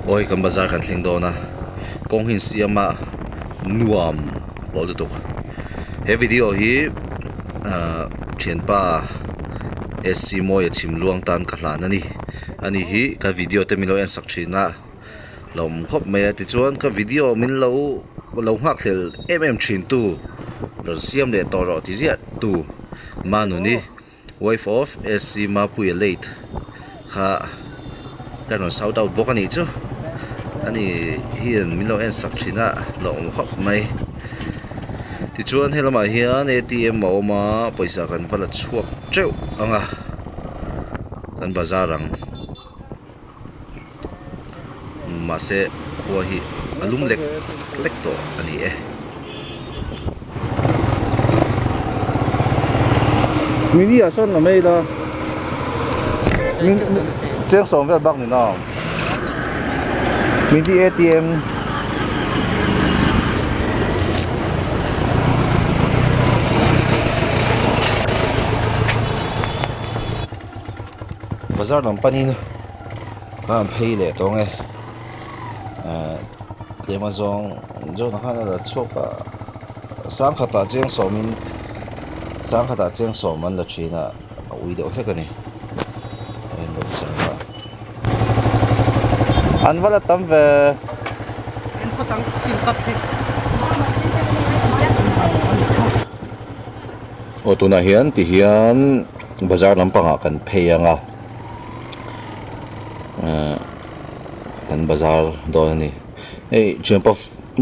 Aw hei kan bazar kan thleng dawn a kawng hi an siam a nuam pawh lutuk he video hi ahh thianpa sc mawia chhim luang tan ka hlan a ni ani hi ka video te min lo en sak thin a lo awm khawp mai a tichuan ka video min lo lo nghak hlel em em thin tu rawn siam leh tawh rawh ti ziah tu manuni. Wife of SC Mapuia late kha ka rawn shout out bawk a nih chu ani hian min lo en sak thin a hlauhawm khawp mai tichuan he lamah hian A T M a awm a pawisa kan va la chhuak teuh ang a kan bazar ang. Mahse khua hi a lum lek lek tawh a ni e. Mini ah sawn la mai ila cheng sawm vel bak ni na mini atm Bazar lam panin a han phei leh tawng e ahh tlem a zawng zawng khan a la chhuak a sangkhatah cheng sawmin sangkhatah cheng sawm an la thin a a ui deuh hlek a ni a inlo chang a. An va la tam ve. Aw tunah hian tihian bazar lampangah kan phei ang a ehh kan bazar dawn a ni hei thianpa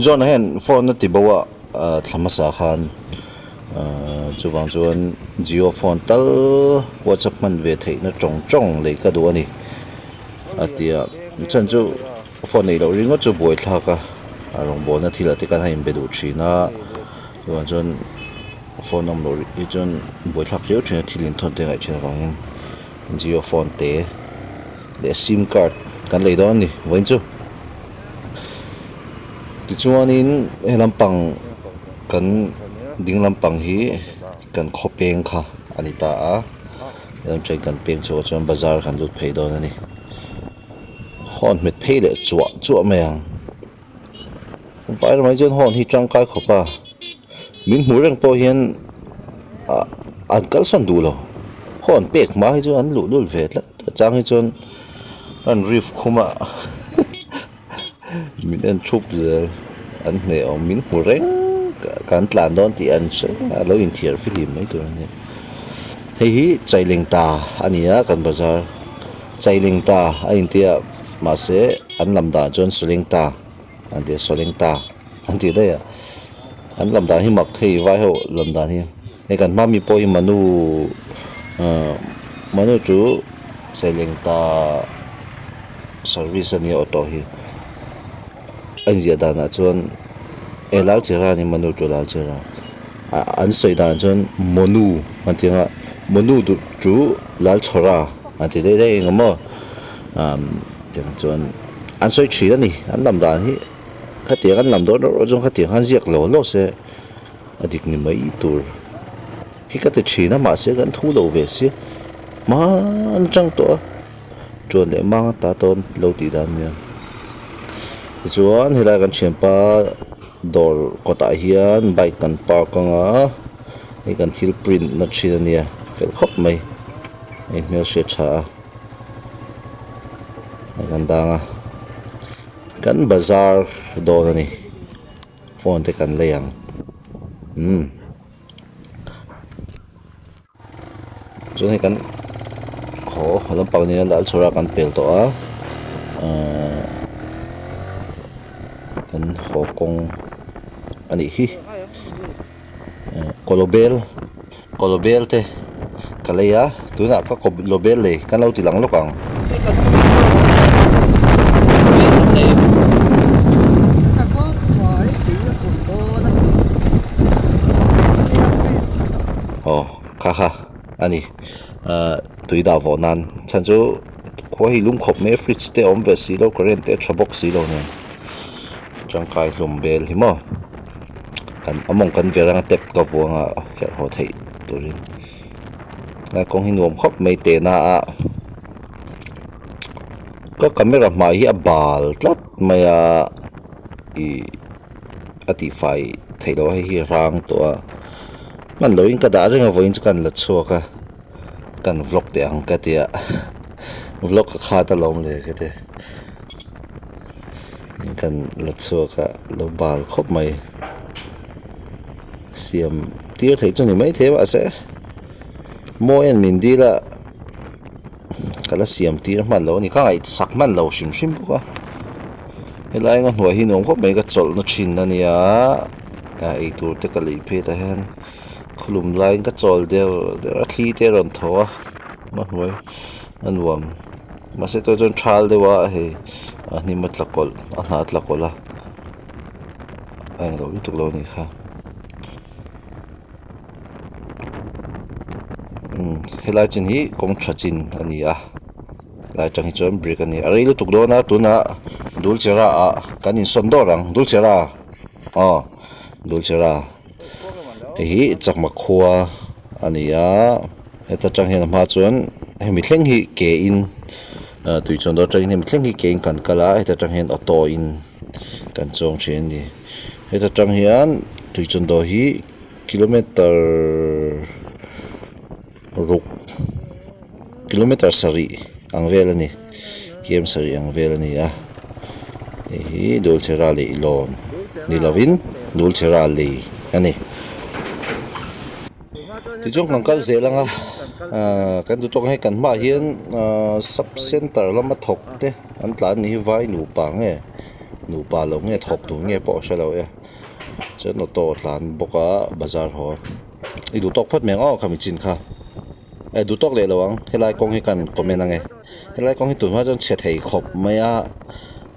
John-a hian phone a ti bo a ah thla hmasa khan ahh chuvang chuan jio phone tal whatsapp hman ve theihna tawng tawng lei ka duh a ni a ti a chhan chu phone neih loh ringawt chu buaithlak a a rawngbawlna thil ah te khan a inbe duh thin a chuvang chuan. Phone awm loh hi chuan buaithlak riau thin a thil inthawn te ngaih thin avangin jio phone te leh sim card kan lei dawn a ni vawiin chu tichuanin he lampang kan ding lampang hi kan khaw peng kha a ni ta a helam train kan peng chhuah chuan bazar kan lut phei dawn a ni horn hmet phei leh chuah chuah mai ang. Vai ramah hi chuan horn hi tangkai khawp a min hmuh reng pawh hian ah an kalsawn duh lo horn pek hma hi chu an luh lul ve tlat a chang hi chuan an rif khum a min en thup zel an hneh awm min hmu reng kan tlan dawn tih an hre reng a lo inthiar fihlim mai tur a nia hei hi chailengta a ni a kan bazar chailengta a intia. Mahse an lam dan chuan Sawlengta an ti a Sawlengta an tih daih a an lam dan hi mak thei vai ho lam dan hi hei kan hma mi pawh hi manu ahh manu chu Sawlengta service a nia auto hi a inziah danah chuan e Lalchera a ni manu chu Lalchera ah an sawi dan chuan monu an ti ang a monu chu Lalchhawra an ti daih daih eng maw. Umm tiang chuan an sawi thin a ni an lam dan hi khatiang an lam dawn erawh chuan khatiang khan ziak lo lo se a dik ni mai tur hi ka ti thin a mahse kan thu lo ve si hman atang tawh a chuan leh mang ata tawn lo tih dan nia tichuan helai kan thianpa dawr kawtah hian bike kan park ang a hei kan thil print na thin a nia fel khawp mai hei hmelhriat tha a. Kan dang a kan bazar dawn a ni phone te kan lei ang umm chuan hei kan haw lampang nia lal chhawr a kan pel tawh a ahh kan haw kawng a nih hi kawlawbel kawlawbel te ka lei a tunah ka kawlawbel lei kan lo ti lang lawk ang. Aw kha kha a ni ahh tui dah vawh nan chhan chu khua hi lung khawp mai a fridge te a awm ve si lo current te a tha bawk si lo nen tangkai hlawm bel hi maw. Kan amawng kan ver anga tap ka vuang a herh haw theih turin a kawng hi nuam khawp mai tehna a. Ka camera hmai hi a bal tlat mai a ih a tihfai theih loh a hei hi a rang tawh a hman lohin ka dah reng a vawiin chu ka han la chhuak a kan vlog teh ang ka tia vlog ka khat alawm le ka ti kan la chhuak a lo bal khawp mai siam tir theih chu ni maithei a mahse mawi an min dil a. Ka la siam tir hman lo a ni ka ngaihsak hman lo hrim hrim bawk a helai anga hnuai hi nuam khawp mai ka chawlhna thin a nia ah eitur te ka lei phei tah hian khawlum laiin ka chawl der der a thli te a rawn thaw a a hnuai a nuam mahse tunah chuan thal deuh a hei a hnim a tla kawlh a hna a tla kawlh a a englo lutuk lo a nih kha. Helai chin hi kawng tha chin a ni a helai atang hi chuan brick a ni a rei lutuk dawn a tunah dulchera ah kan insawn dawr ang dulchera aw dulchera hei hi chakma khua a ni a heta tang hian a hma chuan hemi thleng hi ke in tui chuan dawr atangin hemi thleng hi ke in kan kal a heta tang hian auto in kan chuang thin a ni heta tang hian tui chuan dawr hi. Kilometer ruk kilometer sarih ang vel a ni km sarih ang vel a ni a hei hi Dulchera leh Ilawn ni lovin Dulchera lei a ni. Tichuan kan kal zel ang a ahh kan duh tawk ang hei kan hmaah hian ahh sub center lama thawk te an tlan ni hi vai nupa nge nupa lo nge thawk tur nge pawh a hre lo e. Chuan auto a tlan bawk a bazar haw i duh tawk phawt mai ang aw khami chin kha e duh tawk leh lo ang helai kawng hi kan comment ang e helai kawng hi tun hma chuan chhe thei khawp mai a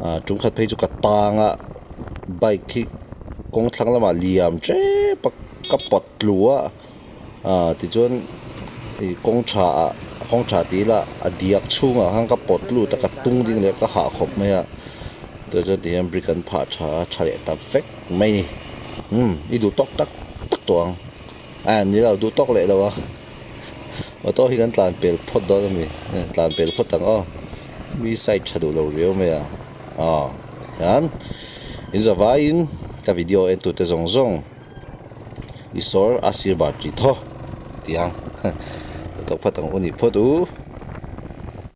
ah tum khat phei chu ka tang a bike hi kawng thlang lamah liam tep a ka pawt tlu a ah tichuan ih kawng tha ah kawng tha tih ila a diak chhungah khan ka pawt lut a ka tung ding leh ka hah khawp mai a. Tah chuan tihian brick an phah tha a tha leh ta vek mai a ni umm i duh tawk tak tak tawh ang a ni lo duh tawk leh lo a auto hi kan tlan pel phawt dawn a ni tlan pel phawt ang aw mi side tha duh lo riau mai a aw hian in zavaiin ka video en tute zawng zawng i sawr a sir bar tih thaw tih ang duh tawk phawt ang u ni phawt u.